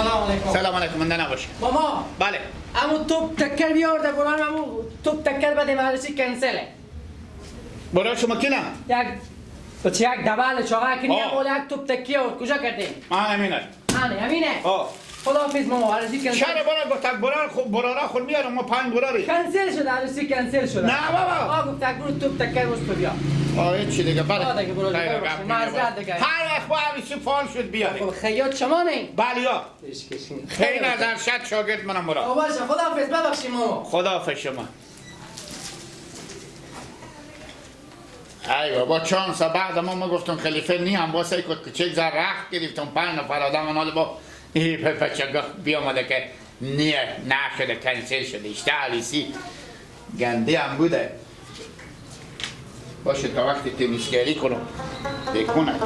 سلام علیکم. سلام علیکم. من نباشه ماما. بله امو توپ تکر بیارده بران، امو توپ تکر بده عروسی کنسله. برای شما کی نه؟ یک بچه یک دبل چاقه کنی یک یک توپ تکی آورد. کجا کردی؟ من همینه. همینه؟ خداحافظ ماما، عروسی کنسل. چرا برای گفتک برار خوب برارا خود میارم ما 5 براری. کنسل شد عروسی کنسل شد. نه بابا. آ گفت برو توپ تکر واسه بیا. آ چی دیگه بله. دیگه برو دیگه. معذرت دیگه. هر وقت با عروسی فال شد بیاری. خب خیاط شما نه؟ بله یا. خیلی نظر شد شاگرد منم برا. باشه خداحافظ. ببخشید ماما. خداحافظ شما. ای بابا چانس بعد ما گفتم خلیفه نی هم واسه کوچک زر رخت گرفتم 5 نفر آدم مال با ای بچگاه بیامده که نیه نشده کنسل شده. اشته عروسی گنده هم بوده. باشه تا وقتی تمیزگری کنم بکنم.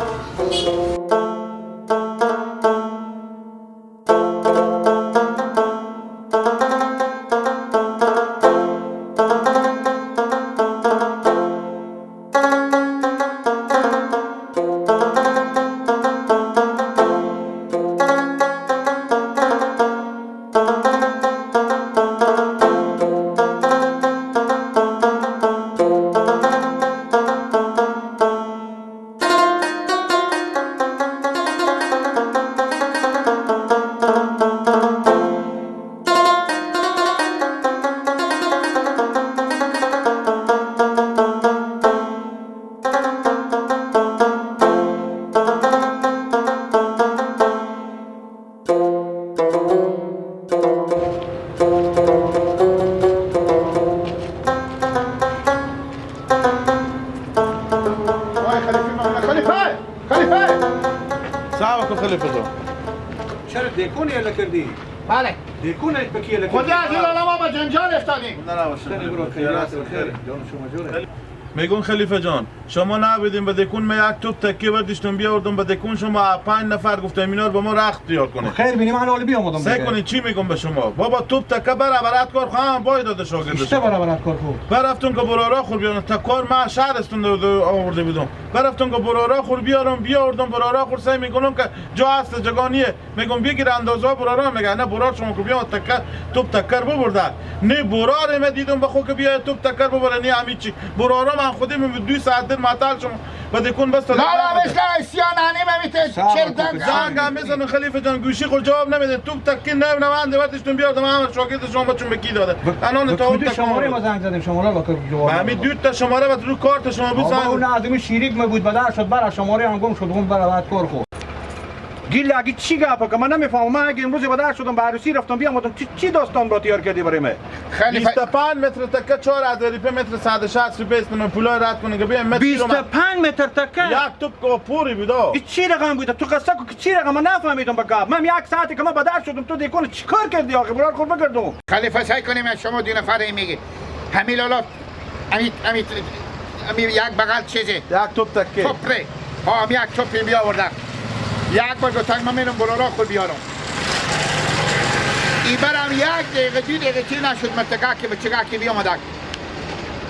بله دیکونه بکی خدا از این ما با جنجال افتادیم. میگون خلیفه جان شما نبودیم به دکون می یک توپ تکیه برداشتم بیاوردم به دکون شما 5 نفر گفتم اینا رو به ما رخت تیار کنه. خیر بینیم من حالا بیامدم. سعی کنین چی میگم به شما بابا توپ تکه برابرت کار خواهم بای داده شاگرد اشته برابرت کار خور برفتون که برارا خور بیارم تا کار من شهرستون آورده بودم برفتون که برارا خور بیارم بیاوردم برارا خور سعی میکنم که جا هست جگانیه میگم بگیر اندازه برارا میگه نه برار شما که بیا تکه توپ تکر ببرده نه برار ما دیدم به خو که بیا توپ تکر ببره نه همین چی برارا من خودم 2 ساعت در معطل شما بعد کن بس لا لا مثل اسیان نمی میته چل زنگ هم میزنه خلیفه جان گوشی خود جواب نمیده توپ تکی نه نه من دوتشون بیاردم همه شاگرد شما بچون به کی داده الان تا اون شماره ما زنگ زدیم شماره لا که جواب همین دو تا شماره بعد رو کارت شما بود زنگ اون آدمی شریک ما بود بدر شد برا شماره هم گم شد اون برا بعد کار خورد گیل اگه چی گپا که من نمیفهمم من اگه امروز بدر شدم به عروسی رفتم بیامدم چی داستان با تیار کردی برای من 25 متر تکه 4000 روپیه متر 160 روپیه است من پولا رد کنه که بیام متر 25 متر تکه یک توپ پوری بود این چی رقم بود تو قصه کو که چی رقم من نفهمیدم بگم من یک ساعتی که من بدر شدم تو دیکون چیکار کردی آخه برار خود بگردم خلیفه سعی کنیم شما دو نفر میگی همین لالا امی امی امی یک بغل چیزه یک توپ تکه توپره ها یک توپ بیاوردم یک بار گفتم من میرم برارا خود بیارم ای برم یک دقیقه دو دقیقه چی نشد مرتکه که بچگه که بیامده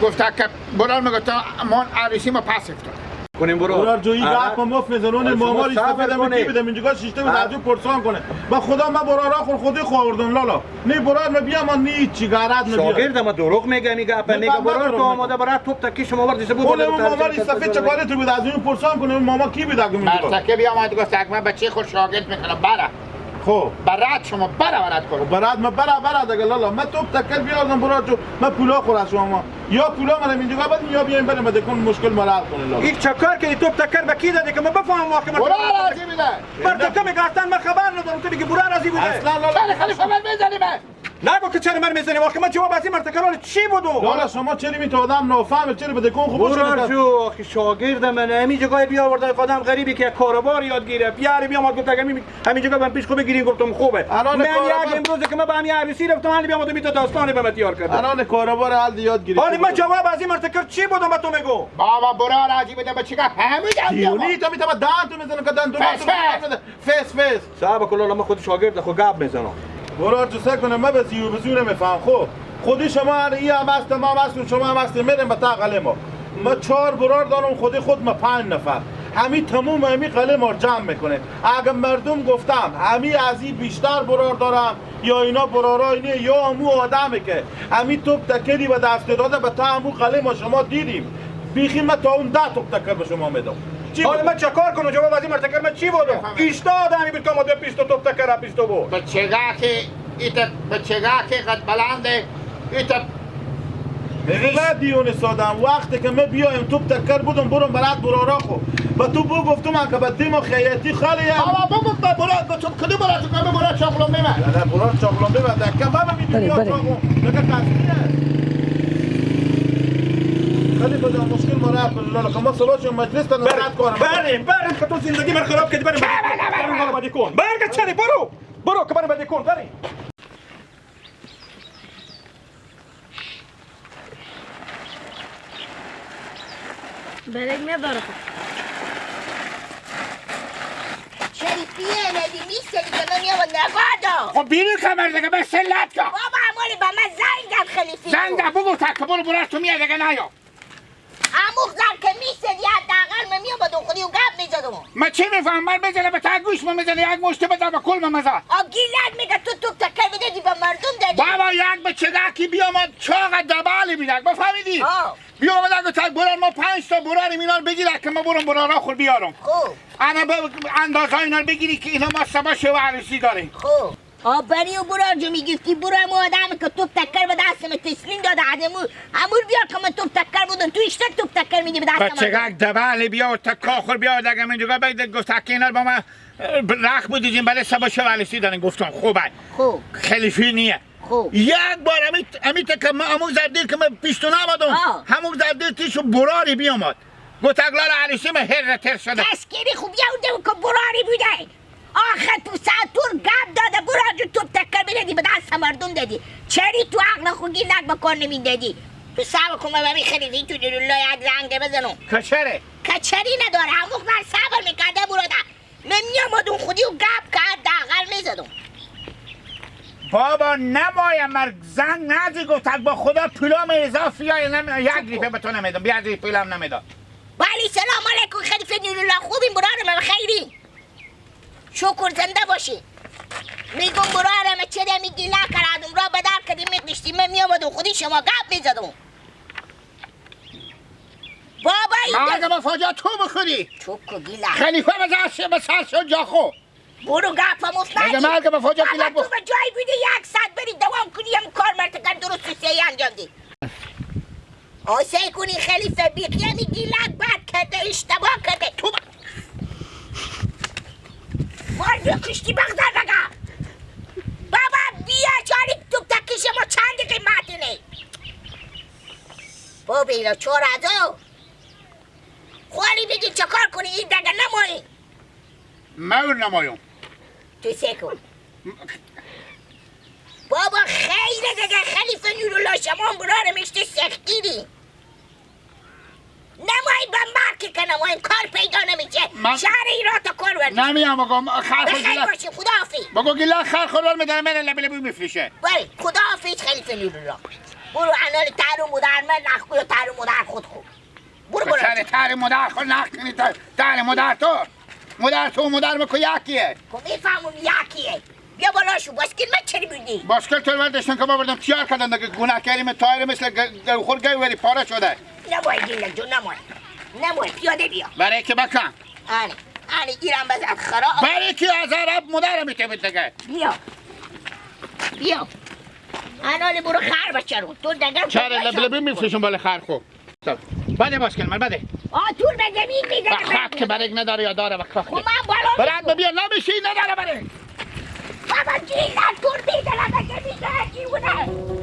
گفت که برار میگفتم من عروسی ما پس افتاد کنیم برو برار جویی گپ مفت میزنون مامار استفاده می بدم اینجا شیشته بود از پرسان کنه با خدا من برارا خور خودی خوردم لالا نه برار ما بیام من نه چی غرض نه شاگرد ما دروغ میگه میگه میگه برار تو آماده برای توپ تکی شما ورد بود اون مامار استفاده چه کاری تو بود از اون پرسان کنه ماما کی بود اگه میگه مرتکه بیامد گفت من بچه خود شاگرد میکنم برا خب برات شما برات کنم برات ما برا برا دیگه لالا من توپ تکل بیاردم برات جو من پولا خور شما یا پولا منم اینجا بعد یا بیایم بریم بده کن مشکل ما حل کنه لالا یک چکار که توپ تکر به کی دادی که من بفهمم واقعا برا راضی بوده مرتکه میگه اصلا من خبر ندارم تو میگی برا راضی بوده اصلا لالا خلیفه من میزنی من نگو که چرا من میزنی واقعا من جواب از این مرتکه چی بودو لالا شما چرا می تو آدم نافهم چرا بده کن خوب برار جو آخه شاگرد من همین جای بیاوردن آدم غریبی که کاروبار یاد گیره بیاری بیامد گفت اگه همین جای من پیش خوب بگیریم گفتم خوبه الان من یک امروز که من به همین عروسی رفتم حالا بیامد می تو داستانی به من تیار کرد الان کاروبار حل یاد گیری حالا من جواب از این مرتکه چی بودم به تو میگو بابا برار عجیب بده بچگا همین دیونی تو میتونم دهن تو میزنم که دهن تو فس فس صاحب کلا من خود شاگرد خو گپ میزنم برار جو سعی کنم من به زیو به زیو نمیفهم خب خودی شما ای هم هست ما هم هستیم شما هم هستیم میریم به تقل ما 4 برار دارم خودی خود ما 5 نفر همی تموم همی قله ما جمع میکنه. اگه مردم گفتم همی از این بیشتر برار دارم یا اینا برارای نه یا امو آدمه که همی توپ تکری به دست داده به تا امو قله ما شما دیدیم بیخی من تا اون 10 توپ تکر به شما میدم. حالا من چه کار کنم جواب از این مرتکر من چی بودم؟ ایشتا آدمی بود که ما پیش تو توپ تکر پیش تو بود. بچگاه که ایت بچگاه که قد بلنده ایت من دیونه سادم وقتی که من بیایم توپ تکر بودم برم برات برارا خو با تو بو گفتم که با دیم خیاطی خالی بابا بابا برات با تو کدوم برات من برات چاقلم ببر نه برات چاقلم ببر دکه بابا میدونی یا چاقم دکه قصدیه خیلی بده مشکل ما رفت لالا ما صبح مجلس تا نصرت کنم بریم بریم که تو زندگی من خراب کردی بریم بریم بریم کن برگ چری برو برو که بریم بدی کن بریم. برگ نداره. شریفیه ندی نیست دیگه من میام نگادا. خب بیرون کمر دیگه بس لط کن. بابا امالی با من زنگ زد خلیفی. زنگ زد بگو تک برو برو تو میاد دیگه نیا. عمو زن که میسدی حداقل من میام با دخولی و گپ میزدم. من چی میفهمم من بزنه به تا گوش من میزنه یک مشت بزنه به کل من مزا. آ گیلک میگه تو توپ تکر بدی به مردم دادی. بابا یک به چگاکی بیامد چاق دبالی میدک بفهمیدی؟ بیا آمد اگه تک برن ما 5 تا براریم اینا رو بگیرک که ما برم برارا خور بیارم. خوب انا اندازه اینا رو بگیری که اینا ما سبا شو عروسی داریم. خوب آبری و برار جو میگفتی برو امو آدم که توپ تکر به دستم تسلیم داده عدمو امور بیار که من توپ تکر بودم تو اشتک توپ تکر میدی به دستم. بچگک دبالی بیا تا کاخر بیا دگم اینجا بگه گفت که اینا با ما رخ بودیم برای سبا شو عروسی داریم. گفتم خوبه خوب خلیفی نیه. خوب یک بار امی که من امو زردیر که من پیش تو نامدم همون زردیر تیشو براری بیامد گفت اگلال عروسی من هر تر شده تسکیری خوب یه که براری بوده آخه تو ساتور گپ داده برار جو توپ تکر بدادی به دست مردم دادی چری تو عقل خوگی نک بکن نمیدادی تو صبر کن من خلیفی تو جلوی یک زنگ بزنم کچره کچری نداره همون من صبر میکرده براده من میامدم خودی و گپ کرد داغل میزدم. بابا نمایم مرگ زنگ نزی گفت با خدا پولام اضافی یا یک ریپه به تو نمیدم بیا از پولام نمیدم. بله سلام علیکم خلیفه نورالله خوبیم برارم خیری شکر زنده باشی. میگم برارم چه میگی نکردم را بدر کردیم میقشتیم من میامدم خودی شما گپ میزدم. بابا این مرگ با فاجعه تو بخوری چوکو گیلا خلیفه به سر شد جا خو برو گپ مفت نگی مرگ به فاجعه گیلا تو به جای بودی 100 بری دوام کنی هم کار مرتکن درست و سیه انجام دی. آسه کنی خلیفه بیخیه میگی لگ بد کرده اشتباه کرده تو مار بکشتی بغدر بگم بابا بیا چاری توپ تکیش ما چند دقیقه ماتینه بابا اینا چور ازو خوالی بگی چه کار کنی این دقیقه نمایی مور نمایم تو سکو بابا خیلی دیگه خلیفه نورالله شما برارم اشته سختیری نمایی به مرکی که نماییم کار پیدا نمیشه شهر ایران تا کار ورد نمیم بگم خر خود بخیر باشی خداحافظ بگو گیلا خر خود میدارم من لبه لبه میفروشه. بله خداحافظ خلیفه نورالله برو انال تر و مدر من نخ و تر و مدر خود خود برو برو تر مدر خود نخ کنی تر مدر تو مدر تو مدر مکو یکیه خب میفهمم یکیه بیا بالا شو باسکل من چری بودی؟ باسکل تو برداشتن که بردم تیار کردن دیگه گناه کردیم تایر مثل گوخور گوری پاره شده. نمای گیلک جون نمای نمای پیاده بیا برای که بکن آره آره ایران بزد خراب برای که از عرب مدرم میتونید دیگه بیا بیا انالی برو خر بچرون تو دگم چرا لبلبی میفروشم بالا خر خوب بده باسکل من بده آ تور به زمین میزنه خاک که برگ نداره یا داره و خاک خب من بالا برات بیا نمیشی نداره برگ بابا گیلک تور میزنه به زمین دیوونه.